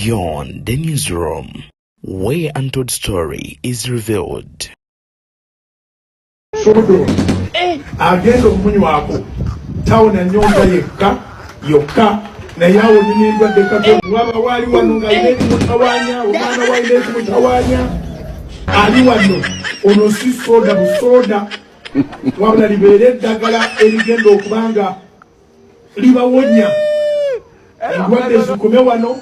Beyond the newsroom, where untold story is revealed. Sodo agenda okumunywako tawona nyonta yekka yokka naye awo nina endwadde kato waba waali wano nga alina ekimutawanya omwana walina ekimutawanya ali wano ono si soda busoda wabula libeere eddagala erigenda okuba nga libawonya endwadde zikome wano.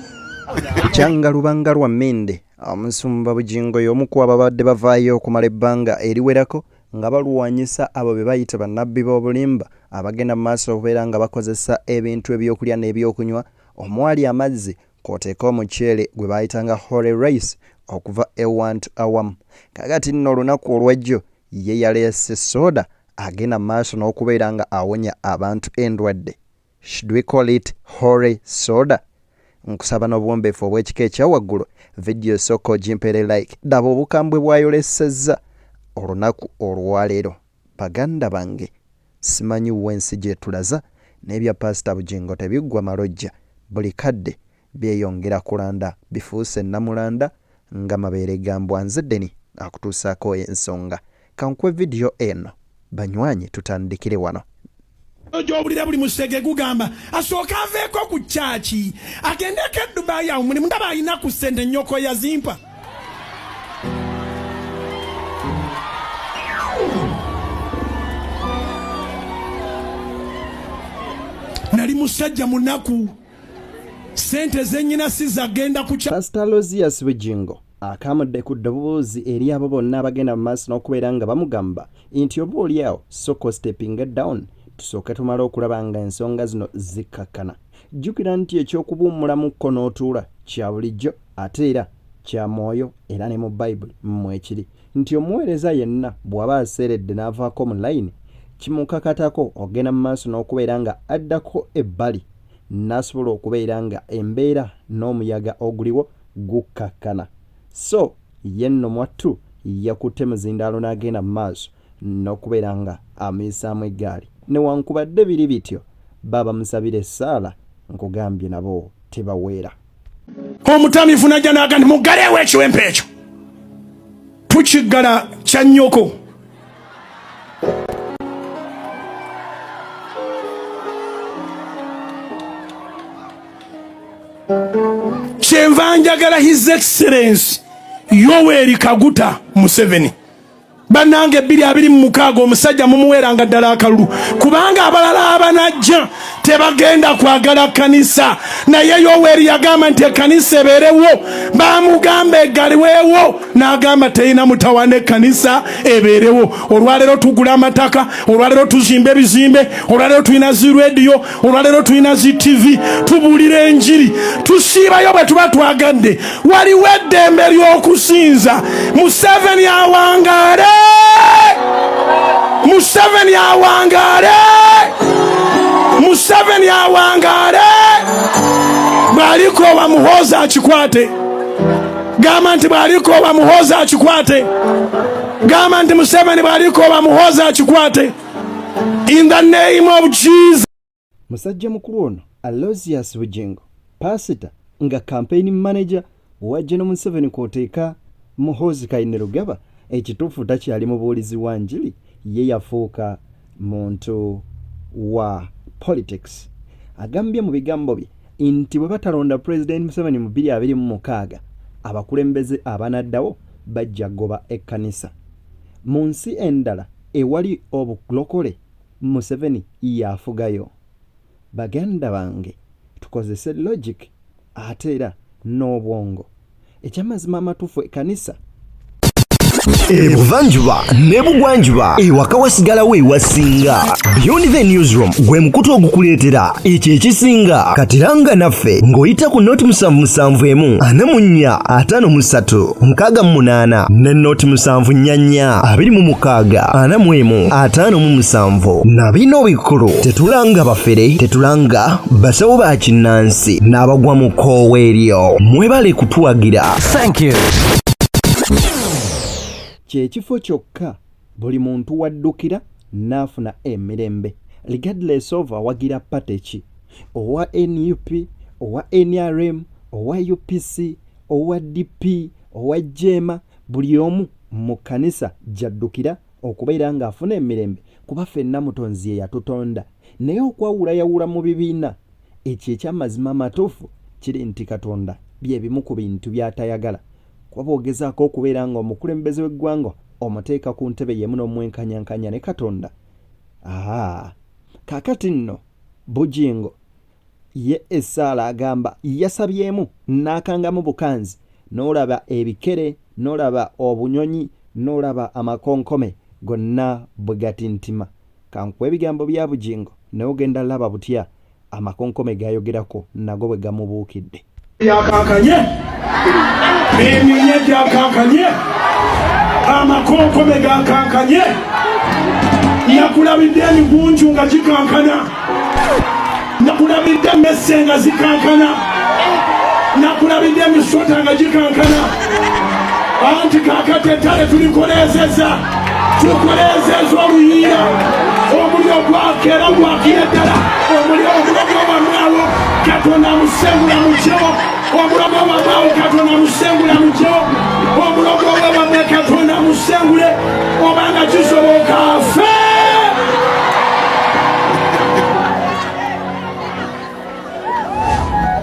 Kukyanga lubanga lwa Mmende, Omusumba Bugingo y'omu ku ababadde bavaayo okumala ebbanga eriwerako nga balwanyisa abo be bayita bannabbi b'obulimba abagenda mu maaso okubeera nga bakozesa ebintu ebyokulya n'ebyokunywa omwali amazzi kw'oteeka omuceere gwe baayitanga Holy Rice okuva ewantu awamu. Kaakati nno olunaku olwajjo ye yaleese sooda agenda mu maaso n'okubeera nga awonya abantu endwadde. Should we call it Holy Soda? Nkusaba n'obuwombeefu obw'ekika ekya waggulu, vidiyo sooka ogimpeere like. Laba obukambwe bw'ayolesezza olunaku olwaleero. Baganda bange, simanyi wa ensi gy'etulaza, naye ebya Paasita Bugingo tebiggwa malojja. Buli kadde byeyongera kulanda, bifuuse nnamulanda nga mabeere ga mbwa. Nze Deni akutuusaako ensonga. Kankuwe vidiyo eno banywanyi tutandikire wano. Gy'owulira buli musege gugamba asooke aveeko ku kyaki agendeko e Dubai awo mulimu ndaba alina ku ssente nnyoko yazimpa. Nali musajja munaku ssente zenyina si zagenda ku Pastor Aloysius Bugingo akamudde ku ddoboozi eri abo bonna abagenda mu maaso n'okubeera nga bamugamba nti oba oli awo sooka ostepinge down tusooke tumale okulaba nga ensonga zino zikkakkana. Jjukira nti eky'okubuummulamu-kko n'otuula kya bulijjo ate era kya mwoyo era ne mu Bayibuli mwekiri nti omuweereza yenna bw'aba aseeredde n'avaako mu layini kimukakatako okugenda mu maaso n'okubeera nga addako ebbali n'asobola okubeera nga embeera n'omuyaga oguliwo gukkakkana. So ye nno mwattu yakutte muzindaalo n'agenda mu maaso n'okubeera nga amuyisaamu eggaali. Newankubadde biri bityo, bo abamusabira essaala nkugambye nabo tebaweera. Omutamiivu najja n'agamba nti muggaleewo ekiwempe ekyo, tukiggala kya nnyoko. Kyenva njagala His Excellency Yoweri Kaguta Museveni. Bannange 2026 omusajja mumuweeranga ddala akalulu, kubanga abalala abanajja tebagenda kwagala kkanisa. Naye Yoweri yagamba nti ekkanisa ebeerewo, baamugamba eggaliweewo, n'agamba terina mutawaana, ekkanisa ebeerewo. Olwaleero tugula amataka, olwaleero tuzimba ebizimbe, olwaleero tulina zi rediyo, olwaleero tulina zi ttivi, tubuulira enjiri, tusiibayo bwe tuba twagadde. Waliwo eddembe ly'okusinza. Museveni awangaale, Museveni awangaale, Museveni awangaale. Bw'alikoowa Muhoozi akikwate. Gamba nti bw'alikoowa Muhoozi akikwate. Gamba nti Museveni bw'alikoowa Muhoozi akikwate. In the name of Jesus. Musajja mukulu ono Aloysius Bugingo paasita nga campaign manager wa General Museveni kw'oteeka Muhoozi Kainerugaba ekituufu takyali mubuulizi wa njiri ye yafuuka muntu wa politics. Agambye mu bigambo bye nti bwe batalonda Pulezidenti Museveni mu 2026 abakulembeze abanaddawo bajja kugoba ekkanisa. Mu nsi endala ewali obulokole Museveni y'afugayo. Baganda bange tukozese logic ate era n'obwongo. Ekyamazima amatuufu ekkanisa Ebuvanjuba n'ebugwanjuba ewaka wasigalawo ewasinga. Beyond the Newsroom gwe mukutu ogukuleetera ekyo ekisinga. Kati langa naffe ng'oyita ku noti 771 44 53 68 ne noti 744 26 41 57. Na bino bikulu, tetulanga bafere, tetulanga basawo ba kinnansi n'abagwa mu kkoowa eryo. Mwebale kutuwagira. Thank you. Ky'ekifo kyokka buli muntu w'addukira n'afuna emirembe regardless of awagira party ki, owa nup, owa nrm, Owa UPC, owa DP, owa Jeema, buli omu mu kkanisa gy'addukira okubeera ng'afuna emirembe kuba ffenna Mutonzi ye yatutonda. Naye okwawulayawula mu bibiina, ekyo eky'amazima amatuufu kiri nti Katonda bye bimu ku bintu by'atayagala. Kuba bw'ogezaako okubeera ng'omukulembeze w'eggwanga omuteeka ku ntebe y'emu n'omwenkanyankanya ne Katonda, aa kaakati nno Bugingo Ye essaala agamba yasabyemu n'akangamu bukanzi n'olaba ebikere, n'olaba obunyonyi, n'olaba amakonkome gonna bwe gatintima. Kankuwe ebigambo bya Bugingo naye ogenda laba butya amakonkome g'ayogerako nago bwe gamubuukidde. Gyakankanye, eminya gyakankanye, amakonkome gakankanye, nakulabidde emigunju nga gikankana, nakulabidde emmese nga zikankana, nakulabidde emisota nga gikankana. Anti kakati ettale tulikoleezeza, tukoleezeza oluyiira, omuliro gwaka era gwakira ddala omuliro omulogo wamwawo Katonda amusengula mukyewo, omulogo wamwawo Katonda amusengula mukyewo, omulogo we wamwe Katonda amusengule, obanga kisoboka afe.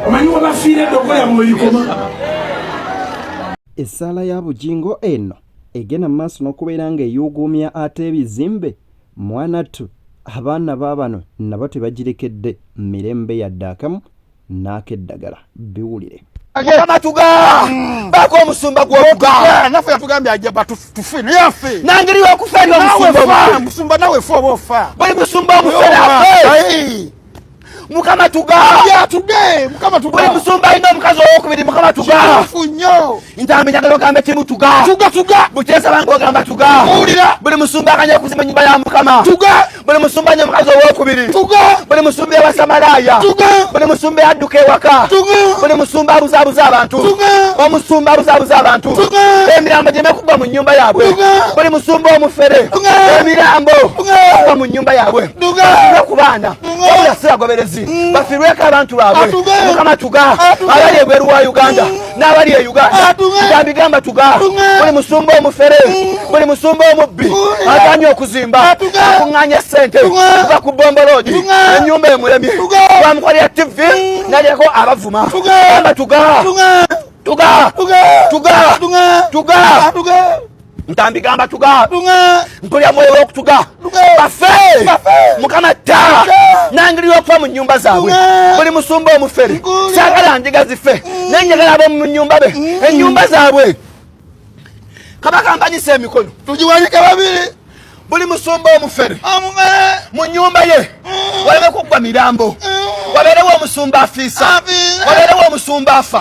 Omanyi wabafiira eddogo yamwe erikoma. Essaala ya Bugingo eno egenda mu maaso n'okubeera ng'eyuuguumya ate ebizimbe. Mwanattu abaana ba bano nabo tebagirekedde mirembe yadde akamu n'akeddagala. Biwulire. Mukama tuga baako omusumba gwotuga naffe yatugambye ajja batufe naye afe nangeri yokufa eri omusumba omusumba nawe fe oba ofa buli musumba omufere afe mukama tuga atuge mukama tuga buli musumba alina omukazi owokubiri mukama tuga kituufu nnyo ntambi njagala ogambe kimu tuga tuga tuga bukyesaba nga ogamba tuga owulira buli musumba akanya okuzimba enyumba ya mukama tuga buli musumba anya omukazi owokubiri tuga buli musumba ewasamalaaya tuga buli musumba eyadduka ewaka tuga buli musumba abuzabuza abantu tuga omusumba abuzabuza abantu tuga emirambo gyemekugwa mu nyumba yaabwe Tuga. buli musumba omufere Tuga. emirambo Tuga. kugwa mu nyumba yaabwe Tuga. bafirwe ku baana Tuga. wabula si bagoberezi bafiirweko abantu baabwe Atuga. mukama tuga Atuga. abali ebweru wa uganda n'abali e uganda Atuga. gambigamba tuga Tuga. buli musumba omufere buli musumba omubbi aganye okuzimba Atuga. akuŋŋanya sente Tuga. kuva ku bombologi Tuga. enyumba emulemye Tuga. bamukolera tv nalyako abavuma Tuga. gamba tuga tuga tuga tuga tuga tuga tuga tuga ntambi gamba tuga tuga mpulira mwoyo w'okutuga bafe mukama tta nangeri y'okufa mu nyumba zaabwe buli musumba omufere saagala ndiga zife naye njagala ab'omu nyumba be ennyumba zaabwe kabaka mpanyisa emikono tugiwanike babiri buli musumba omufere mu nyumba ye waleme kuggwa mirambo wabeerewo omusumba afiisa wabeerewo omusumba afa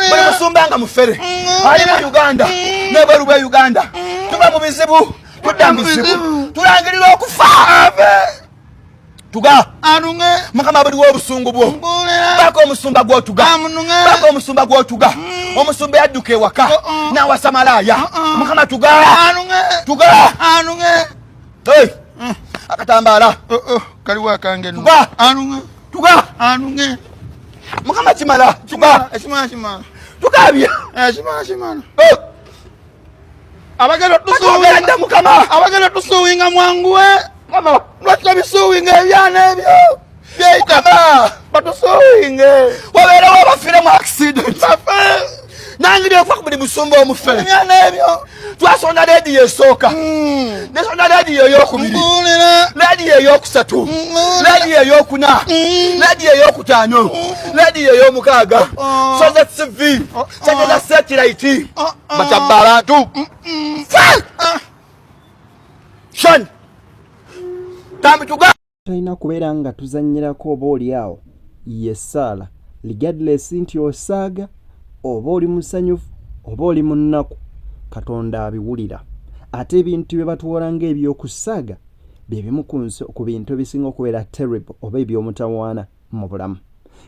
buli musumba nga mufere ali mu uganda nebweru bwe uganda tuba mu bizibu tudda mu bizibu tulangirirwa okufa tuga anunge mukama buliwo obusungu bwo bako omusumba gwotuga bako omusumba gwotuga mm. omusumba yadduka ewaka oh, oh. nawasa malaaya oh, mukama tuga tuga mm. akatambaala kaliwo akange tuga tuga anunge mukama kimala tuga tugabye eh, abagenda tusuwinga mukama abagenda tusuwinga mwanguwe mama lwaki babisuwinga ebyana ebyo byeyita batusuwinge wabeerewo abafire mu accident bafe nange byokufa ku buli musumba omufere ebyana ebyo twasonda leediyo esooka hmm. nesonda leediyo eyokubiri leediyo eyokusatu hmm. leediyo eyokuna hmm. leediyo eyokutaano leediyo eyomukaaga oh. soze tv oh, oh. sente za satellite bakyabba abantu shan tambi tuga Talina kubeera nga tuzannyirako oba oli awo ye ssaala regardless nti osaaga oba oli musanyufu oba oli mu nnaku Katonda abiwulira ate ebintu bye batwala ng'ebyokusaaga bye bimu ku bintu ebisinga okubeera terrible oba eby'omutawaana mu bulamu.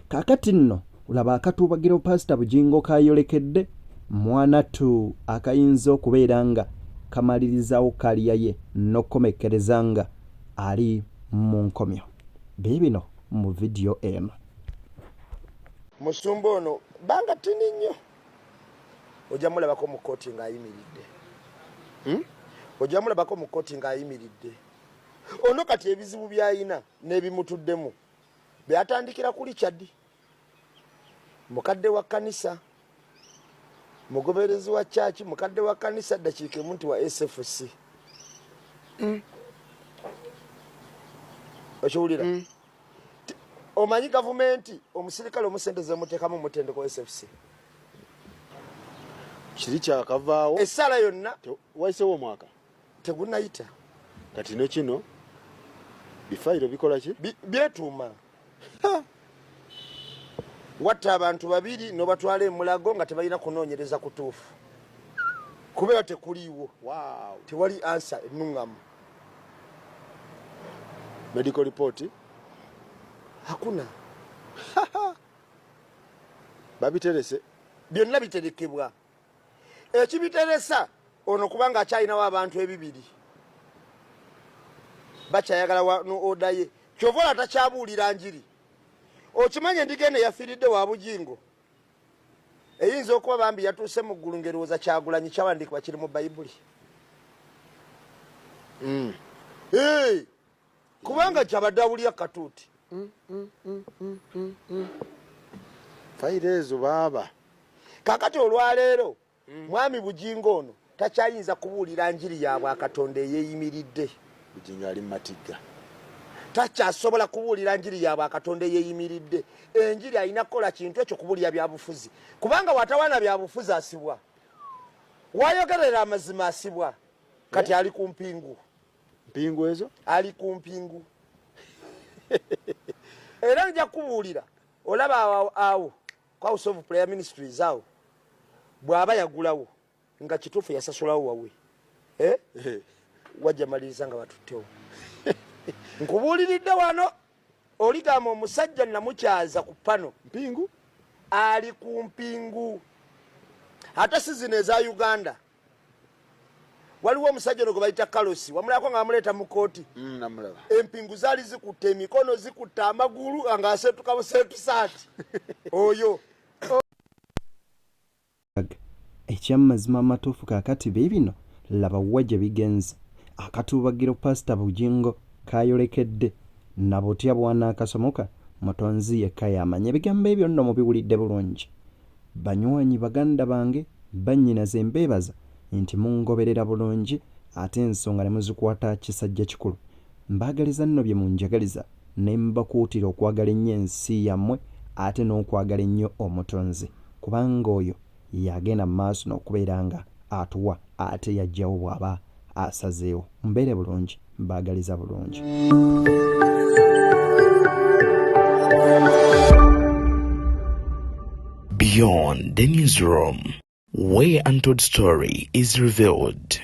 Kaakati nno laba akatuubagiro Paasita Bugingo k'ayolekedde mwanattu akayinza okubeera nga kamalirizaawo kkaaliya ye n'okukomekkereza nga ali mu nkomyo. Biibino mu vidiyo eno. Musumba ono banga tini nnyo ojja mulabako mu kkooti ng'ayimiridde hmm? Ojja mulabako mu kkooti ng'ayimiridde ono kati ebizibu by'alina n'ebimutuddemu byatandikira ku Richard mukadde wa kkanisa mugoberezi wa kyaki mukadde wa kkanisa ddakiika emu nti wa SFC mm. Okiwulira mm. Omanyi gavumenti omusirikale omusente zemutekamu mutendeko SFC kiri kyakavaawo essala yonna wayisewo omwaka tegunayita kati ne kino bifayiro bikola ki byetuuma watta abantu babiri nobatwala emulago nga tebalina kunoonyereza kutuufu kubeera tekuliiwo tewali ansa enuŋŋamu Medical report hakuna. Babiterese byonna biterekebwa. Ekibiteresa ono kubanga akyalinawo abantu ebibiri bakyayagala no oda ye kyova ola takyabuulira njiri. Okimanyi endiga eno yafiiridde wa Bujingo eyinza okuba bambi yatuuse mu ggulu ng'erowooza Kyagulanyi kyawandiikibwa kiri mu Bayibuli. Mm. Hey! Kubanga kyabadde awulira katuuti. Mm, mm, mm, mm, mm, mm. Fayiro ezo baaba. Kakati olwaleero mm. Mwami Bugingo ono takyayinza kubuulira njiri ya bwakatonda eyeyimiridde. Bugingo ali matigga. Takyasobola kubuulira njiri ya bwakatonda eyeyimiridde. Enjiri alina kukola kintu ekyo kubuulira byabufuzi, kubanga watawaana byabufuzi asibwa, wayogerera amazima asibwa. Kati ali ku mpingu. Mpingu ezo ali ku mpingu. Era nja kubuulira olaba awo awo House of Prayer Ministries awo bw'aba yagulawo nga kituufu yasasulawo wawe eh? eh. Wajja maliriza nga batuttewo. Nkubuuliridde wano oligamba omusajja namukyaza ku pano mpingu ali ku mpingu ate si zino eza Uganda. Waliwo omusajja ono gwe bayita Kalosi, wamulabako nga bamuleeta mu kkooti mm, empingu zaali zikutte emikono zikutte amagulu ng'aseetuka buseetusaati oyo. Ekyamazima amatuufu kaakati biibino laba wa gye bigenze. Akatuubagiro Paasita Bugingo k'ayolekedde na butya bw'anaakasomoka Mutonzi yekka y'amanyi. Ebigambo ebyo nno mubiwulidde bulungi. Banywanyi, baganda bange, bannyinaze mbeebaza nti mungoberera bulungi ate ensonga ne muzikwata kisajja kikulu. Mbaagaliza nno bye munjagaliza ne mbakuutira okwagala ennyo ensi yammwe ate n'okwagala ennyo Omutonzi kubanga oyo y'agenda mu maaso n'okubeera nga atuwa ate y'aggyawo bw'aba asazeewo. Mubeere bulungi, mbaagaliza bulungi. Beyond the Newsroom, where untold story is revealed.